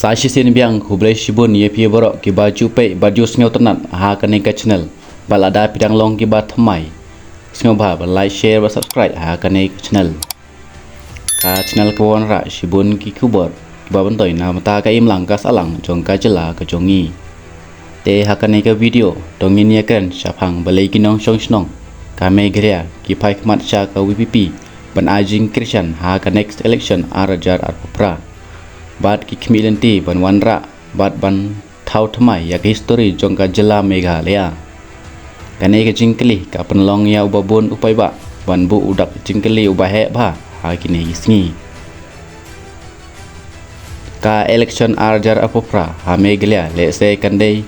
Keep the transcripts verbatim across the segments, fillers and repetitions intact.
Sa shisien biang khublei shibun ïa phi baroh kiba ju peit bad ju sngewtynnat ha kane ka channel. Bad lada phi dang long kiba thymmai, sngewbha ban like, share bad subscribe ha kane ka channel. Ka channel kaba wanrah shibun ki khubor kiba myntoi na bynta ka imlang ka sahlang jong ka jylla ka jong ngi. Te ha kane ka video to ngin ïakren shaphang balei ki nongshong shnong ka Meghalaya ki phai khmat sha ka VPP ban ai jingkyrshan ha ka next election ar hajar arphew phra. Bad ki khmih lynti ban wanrah bad ban thaw thymmai ïa ka history jong ka jylla Meghalaya. Kane ka jingkylli ka pynlong ïa uba bun u paidbah ban buh u dak jingkylli uba heh bha ha kine ki sngi. Ka election ar hajar arphew phra ha Meghalaya lehse kan dei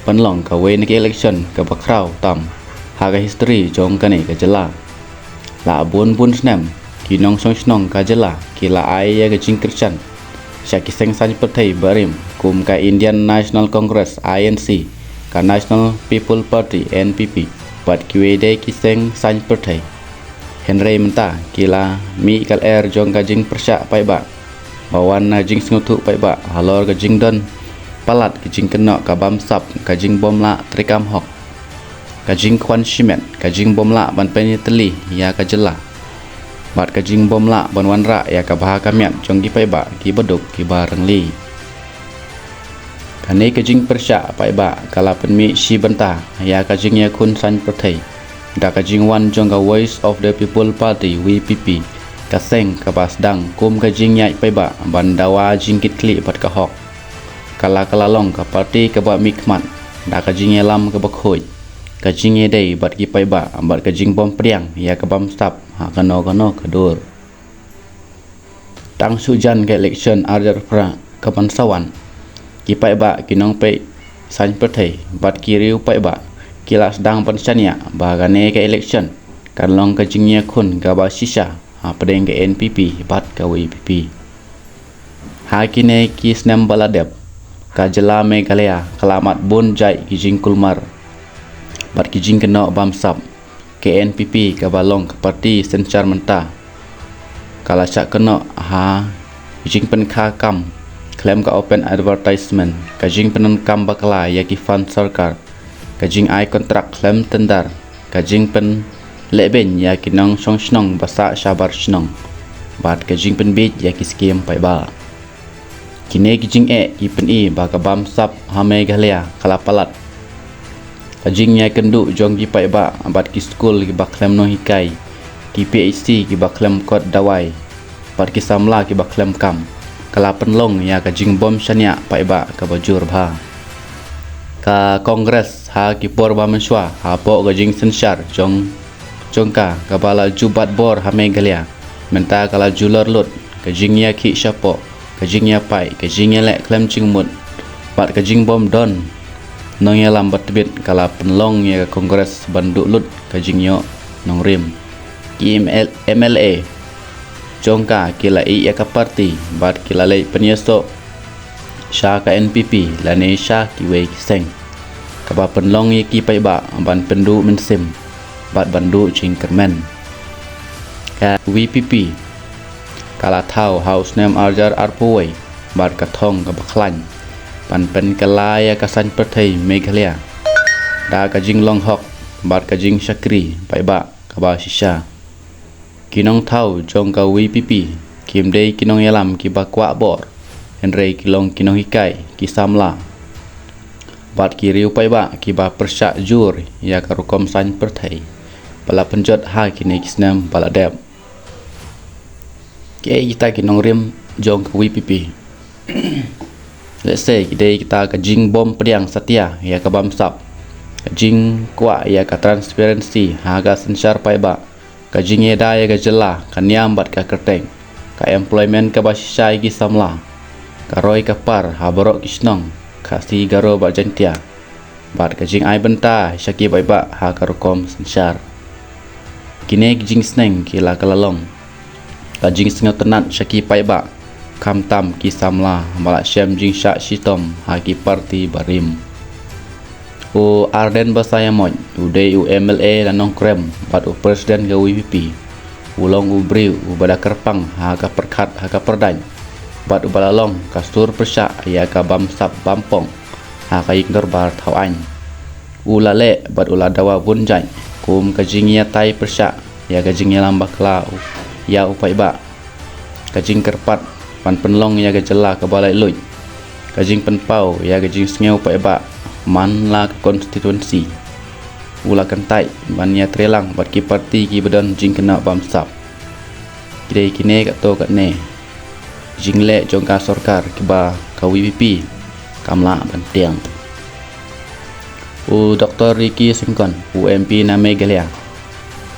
pynlong kawei na ki election kaba khraw tam ha ka history jong kane ka jylla. La bun bun snem ki nongshong shnong ka jylla ki la ai ïa ka jingkyrshan sha ki seng saiñ pyrthei barim kum ka Indian National Congress, I N C, ka National People Party, N P P, bad kiwei de ki seng saiñ pyrthei. Hynrei mynta ki la mih ka lyer jong ka jingpyrshah paidbah ba wan na jingsngewthuh paidbah halor ka jingdon palat ka jingkynnoh ka bamsap, ka jingbymlah treikam hok, ka jingkwah shimet, ka jingbymlah ban pynïatylli ïa ka jylla, bad ka jingbymlah ban wanrah ïa ka bha ka miat jong ki paidbah kiba duk kiba rangli. Kane ka jingpyrshah paidbah ka la pynmih shi bynta ïa ka jingïakhun saiñ pyrthei da ka jingwan jong ka Voice of the People Party, V P P, ka seng kaba sdang kum ka jingïaid paidbah ban dawa jingkitkhlieh bad ka hok. Ka la ka la long ka party kaba mihkhmat da ka jingïalam kaba khuid, ka jingïadei bad ki paidbah bad ka jingbym pdiang ïa ka bamsap ha kano kano ka dur. Tang shu jan ka election ar hajar arphew phra ka ban sa wan, ki paidbah, ki nongpeit saiñ pyrthei bad ki riew paidbah ki la sdang ban shaniah ba kane ka election kan long ka jingïakhun kaba shisha hapdeng ka N P P bad ka V P P. Ha kine ki snem ba la dep, ka jylla Meghalaya ka la mad bun jait ki jingkulmar bad ki jingkynnoh bamsap. Ka N P P kaba long ka party synshar mynta ka la shah kynnoh ha jingpynkha kam khlem ka open advertisement, ka jingpyndonkam bakla ïa ki fund sorkar, ka jingai kontrak khlem tender, ka jingpynlehbeiñ ïa ki nongshong shnong ba sah shabar shnong, bad ka jingpynbiej ïa ki skim paidbah. Kine ki jingeh ki pyni ba ka bamsap ha Meghalaya ka la palat. Ka jingïakynduh jong ki paidbah bad ki skul kiba khlem nonghikai, ki P H C kiba khlem kot dawai, bad ki samla kiba khlem kam, ka la pynlong ïa ka jingbym shaniah paidbah kaba jur bha. Ka Congress ha ki por ba mynshuwa hapoh ka jingsynshar jong jong ka kaba la ju bat bor ha Meghalaya, mynta ka la ju lor lut. Ka jingïakhih shapoh, ka jingïapaid, ka jingïaleh khlem jingmut bad ka jingbym don nongïalam ba tbit ka la pynlong ïa ka Congress ban duh lut ka jingïoh nongrim. Ki M L A jong ka ki la ïeh ïa ka party bad ki la leit pynïasoh sha ka N P P lane sha kiwei ki seng, kaba pynlong ïa ki paidbah ban pynduh mynsiem bad ban duh jingkyrmen. Ka V P P ka la thaw ha u snem ar hajar arphew wei bad ka thong kaba khlaiñ ban pynkylla ïa ka saiñ pyrthei Meghalaya da ka jinglong hok bad ka jingshakri paidbah kaba shisha. Ki nongthaw jong ka V P P kim dei ki nongïalam kiba kwah bor, hynrei ki long ki nonghikai, ki samla bad ki riew paidbah kiba pyrshah jur ïa ka rukom saiñ pyrthei ba la pynjot ha kine ki snem ba la dep. Kiei kita ki nongrim jong ka V P P? Lehse ki dei kita ka jingbym pdiang satia ïa ka bamsap, ka jingkwah ïa ka transparency ha ka synshar paidbah, ka jingïada ïa ka jylla ka niam bad ka kyrteng, ka employment kaba shisha ïa ki samla, ka roi ka par ha baroh ki shnong Khasi, Garo bad Jaintia, bad ka jingai bynta sha ki paidbah ha ka rukom synshar. Kine ki jingsneng ki la ka la long ka jingsngewtynnat sha ki paidbah, khamtam ki samla ba la shem jingshah shitom ha ki party barim. U Ardent Basaiawmoit u dei u M L A na Nongkrem bad u President ka V P P. U long u briew uba da kyrpang ha ka pyrkhat ha ka pyrdaiñ. bad uba la long ka sur pyrshah ïa ka bamsap bampong ha ka ïing dorbar thaw aiñ. U la leh bad u la dawa bun jait kum ka jingïatai pyrshah ïa ka jingïalam bakla ïa u paidbah, ka jingkyrpad ban pynlong ïa ka jylla kaba laitluid, ka jingpynpaw ïa ka jingsngew paidbah man la ka konstituensi. U la kyntait ban ïatreilang bad ki parti kiba don jingkynnoh bamsap. Ki dei kine katto katne ki jingleh jong ka sorkar kiba ka VPP kam lah ban tieng. U Dr Ricky Syngkon, u MP na Meghalaya,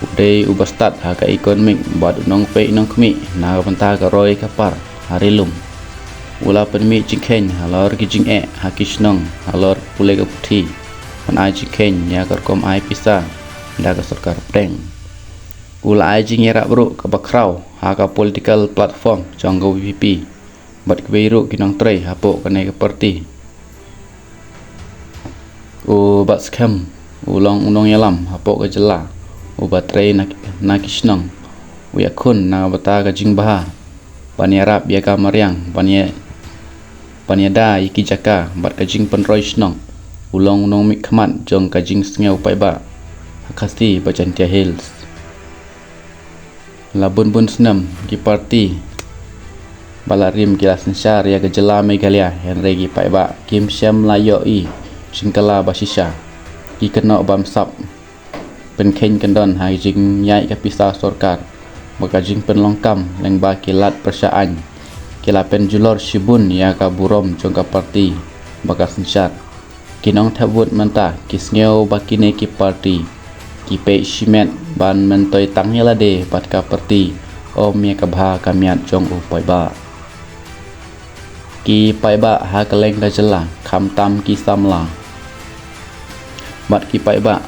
u dei uba stad ha ka economic bad u nongpeit nongkhmih na ka bynta ka roi ka par ha ri lum. U la pynmih jingkheiñ halor ki jingeh ha ki shnong halor pule ka puthi ban ai jingkheiñ ïa ka rukom ai pisa da ka sorkar pdeng. U la ai jingïarap ruh kaba khraw ha ka political platform jong ka VPP bad kiwei ruh ki nongtrei hapoh kane ka parti. U Bah Skhem u long u nongïalam hapoh ka jylla uba trei na, na ki shnong. U ïakhun na ka bynta ka jingbha ban ïarap ïa ka mariang, ban ïa, ban ïada ïa ki jaka bad ka jingpynroi shnong. U long u nongmihkhmat jong ka jingsngew paidbah ha Khasi bad Jaintia Hills. La bun bun snem ki parti ba la rim ki la synshar ïa ka jylla Meghalaya, hynrei ki paidbah kim shym la ïohi jingkylla ba shisha. Ki kynnoh bamsap, pynkheiñ kyndon ha ka jingïaid ka pisa sorkar bad ka jingpynlong kam lyngba ki lad pyrshah aiñ. Ki la pynjulor shibun ïa ka burom jong ka parti ba ka synshar. Ki nongthep vote mynta ki sngew ba kine ki parti ki peit shimet ban myntoi tang ïa lade bad ka parti, ym ïa ka bha ka miat jong u paidbah. Ki paidbah ha kylleng ka jylla, khamtam ki samla bad ki paidbah,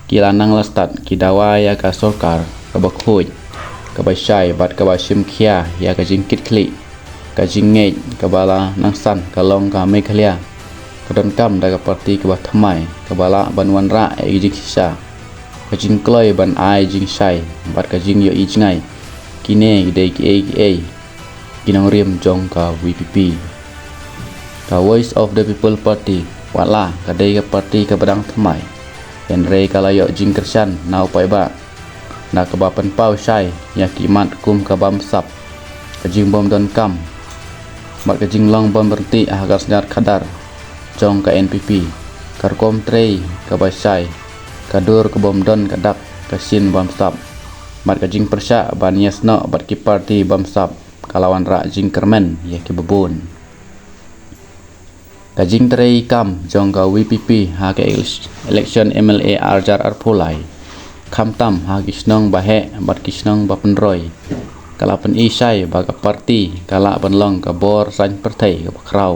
ki la nang la stad ki dawa ïa ka sorkar kaba khuid, kaba shai bad kaba shim khia ïa ka jingkitkhlieh. Ka jingngeit kaba la nangsan ka long ka Meghalaya ka donkam da ka parti kaba thymmai, kaba lah ban wanrah ïa ka jingshisha, ka jingkloi ban ai jingshai bad ka jingïohi jngai. Kine ki dei kiei kiei ki nongrim jong ka VPP. Ka Voice of the People Party, wat la ka dei ka parti kaba dang thymmai, hynrei ka la ïoh jingkyrshan na u paidbah da kaba pynpaw shai ïa ki mat kum ka bamsap, ka jingbym donkam bad ka jinglong bym ryntih ha ka synshar khadar jong ka NPP, ka rukom trei kaba shai, ka dur kabym don ka dak, ka shin bamsap bad ka jingpyrshah ban ïasnoh bad ki parti bamsap, ka la wanrah jingkyrmen ïa kiba bun. Ka jingtrei kam jong ka VPP ha ka elec-, election MLA arhajar arphew lai, khamtam ha ki shnong ba heh bad ki shnong ba pynroi, ka la pyni shai ba ka parti ka lah ban long ka bor saiñ pyrthei kaba khraw.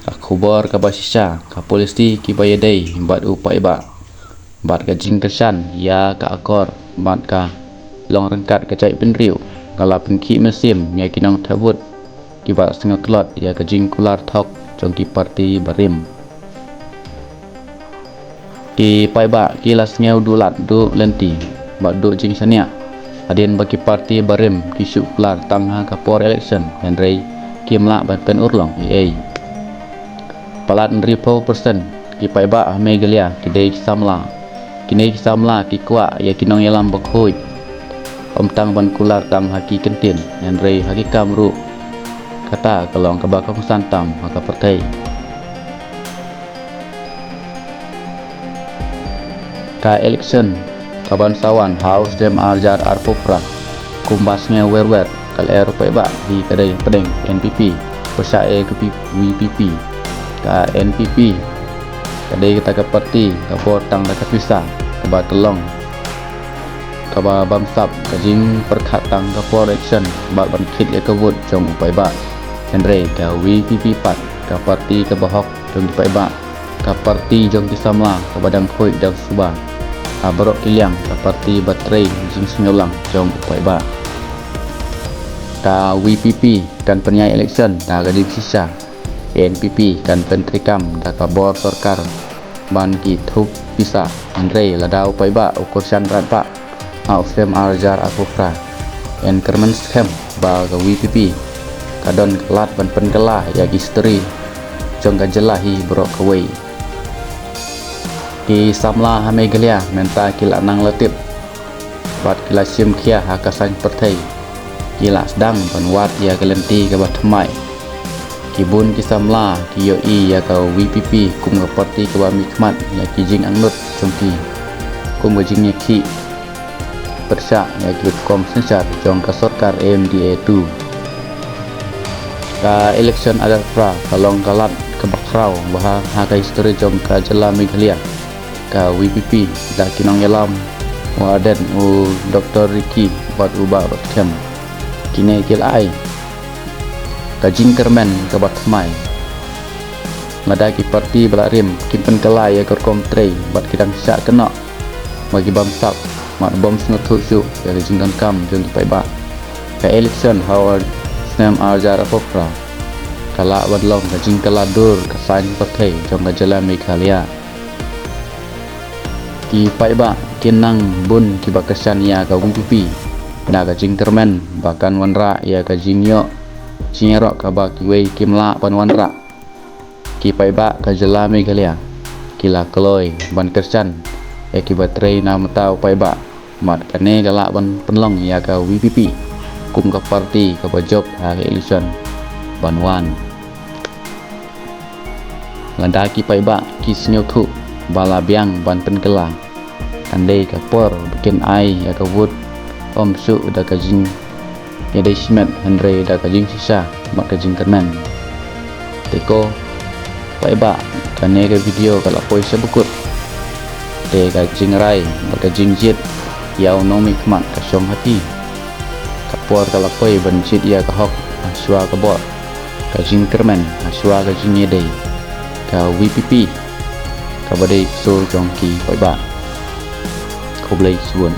Ka khubor kaba shisha, ka polisi kiba ïadei bad u paidbah bad ka jingkyrshan ïa ka akor bad ka long ryngkat ka jaitbynriew, ka la pynkhih mynsiem ïa ki nongthep vote kiba sngewtlot ïa ka jingkular thok jong ki parti barim. Ki paidbah ki la sngew duh lad duh lynti bad duh jingshaniah hadien ba ki parti barim ki shu kular tang ha ka por election, hynrei kim lah ban pynurlong ei ei. Palat hynriewphew persen ki paidbah ha Meghalaya ki dei ki samla. Kine ki samla ki kwah ïa ki nongïalam bakhuid, ym tang ban kular tang ha ki kyntien, hynrei ha ki kam ruh. Kata ka long kaba kongsan tam ha ka pyrthei. Ka election kaban sa wan ha u snem arhajar arphew phra, kumba sngew wer wer ka lyer u paidbah hi ka dei pdeng NPP pyrshah ïa ka VPP. Ka NPP ka dei kata ka parti ka bor tang da ka pisa, kaba tyllong, kaba bamsap, ka jingpyrkhat tang ka por election bad ban khit ïa ka vote jong u paidbah. Hynrei ka VPP pat ka parti kaba hok jong ki paidbah, ka parti jong ki samla kaba dang khuid dang suba. Ha baroh ki liang ka parti ba trei jingsngewlang jong u paidbah. Ka VPP kan pynïaid election da ka jingshisha. NPP kan pyntreikam da ka bor sorkar ban ki thup pisa, hynrei lada u paidbah u kyrshan radbah ha u snem arhajar arphew phra, yn kyrmen skhem ba ka VPP ka don ka lad ban pynkylla ïa ki history jong ka jylla hi baroh kawei. Ki samla ha Meghalaya mynta ki la nang la tip bad ki la shim khia ha ka saiñ pyrthei. Ki la sdang ban wad ïa ka lynti kaba thymmai. Ki bun ki samla ki ïohi ïa ka VPP kum ka parti kaba mihkhmat ïa ki jingangnud jong ki, kum ka jingïakhih pyrshah ïa ki rukom synshar jong ka sorkar MDA two. Ka election arhajar phra ka long ka lad kaba khraw bha ha ka history jong ka jylla Meghalaya. Ka VPP da ki nongïalam u Ardent, u Doctor Ricky bad u Bah Batskhem, kine ki la ai ka jingkyrmen kaba thymmai. Lada ki parti ba la rim kim pynkylla ïa ka rukom trei bad ki dang shah kynnoh ba ki bym sap, bad bym sngewthuh shuh ïa ka jingdonkam jong ki paidbah, ka election ha u snem arhajar arphew phra ka lah ban long ka jingkylla dur ka saiñ pyrthei jong ka jylla Meghalaya. Ki paidbah ki nang bun kiba kyrshan ïa ka VPP da ka jingkyrmen ba kan wanrah ïa ka jingïoh jingïaroh kaba kiwei kim lah ban wanrah. Ki paidbah ka jylla Meghalaya ki la kloi ban kyrshan ïa kiba trei na ka bynta u paidbah, bad kane ka lah ban pynlong ïa ka VPP kum ka parti kaba jop ha ka election ban wan. Lada ki paidbah ki sngewthuh ba la biang ban pynkylla, kan dei ka por ba kin ai ïa ka vote, ym shuh da ka jingïadei shimet hynrei da ka jingshisha bad ka jingkyrmen. Te ko paidbah, kane ka video ka la poi sha bakut. Te ka jingrai bad ka jingjied ïa u nongmihkhmat ka shong ha phi. Ka por ka la poi ban jied ïa ka hok hashwa ka bor, ka jingkyrmen hashwa ka jingïadei. Ka VPP kaba dei ka sur jong ki paidbah. Khublei shibun.